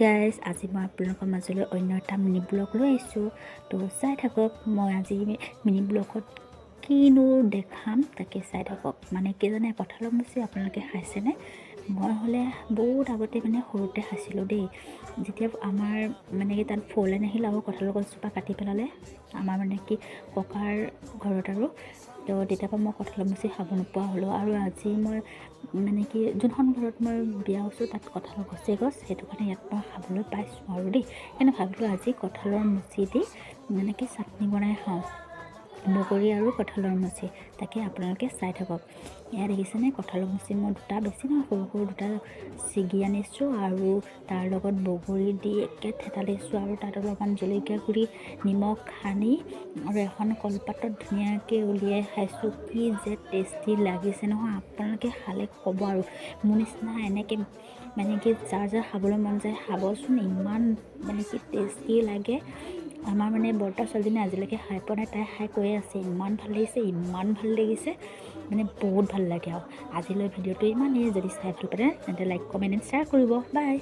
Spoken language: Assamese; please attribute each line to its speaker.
Speaker 1: গাইজ, আজি মই আপোনালোকৰ মাজলৈ অন্য এটা মিনি ব্লগ লৈ আহিছোঁ। তো চাই থাকক, মই আজি মিনি ব্লগত কিনো দেখাম তাকে চাই থাকক। মানে কি জানে, কঁঠালৰ মুচি আপোনালোকে খাইছেনে? মই হ'লে বহুত আগতে, মানে সৰুতে খাইছিলোঁ দেই। যেতিয়া আমাৰ মানে কি তাত ফ'ৰ লেন আহিল আৰু কঁঠালৰ গছজোপা কাটি পেলালে আমাৰ মানে কি ককাৰ ঘৰত আৰু, তো তেতিয়াৰ পৰা মই কঁঠালৰ মুচি খাব নোপোৱা হ'লোঁ। আৰু আজি মই মানে কি যোনখন ঘৰত মই বিয়া হৈছোঁ, তাত কঁঠালৰ গছেই গছ। সেইটো কাৰণে ইয়াত মই খাবলৈ পাইছোঁ আৰু দেই। সেইকাৰণে ভাবিলোঁ আজি কঁঠালৰ মুচি দি মানে কি চাটনি বনাই খাওঁ, বগৰী আৰু কঁঠালৰ মুচি। তাকে আপোনালোকে চাই থাকক। এয়া দেখিছেনে, কঁঠালৰ মুচি মই দুটা, বেছি নহয়, সৰু সৰু দুটা ছিগি আনিছোঁ আৰু তাৰ লগত বগৰী দি একে থেতালিছোঁ আৰু তাত অলপমান জলকীয়া গুড়ি, নিমখ সানি আৰু এখন কলপাতত ধুনীয়াকৈ উলিয়াই খাইছোঁ। কি যে টেষ্টি লাগিছে নহয়, আপোনালোকে খালে ক'ব। আৰু মোৰ নিচিনা এনেকৈ মানে কি যাৰ যাৰ খাবলৈ মন যায়, খাবচোন। ইমান মানে কি টেষ্টি লাগে। আমাৰ মানে বৰ্তা ছোৱালীজনী আজিলৈকে খাই পোৱা নাই। তাই খাই কৈয়ে আছে, ইমান ভাল লাগিছে, ইমান ভাল লাগিছে, মানে বহুত ভাল লাগে। আৰু আজিলৈ ভিডিঅ'টো ইমানেই। যদি চাই ভাল পালে, তেন্তে লাইক, কমেণ্ট এণ্ড শ্বেয়াৰ কৰিব। বাই।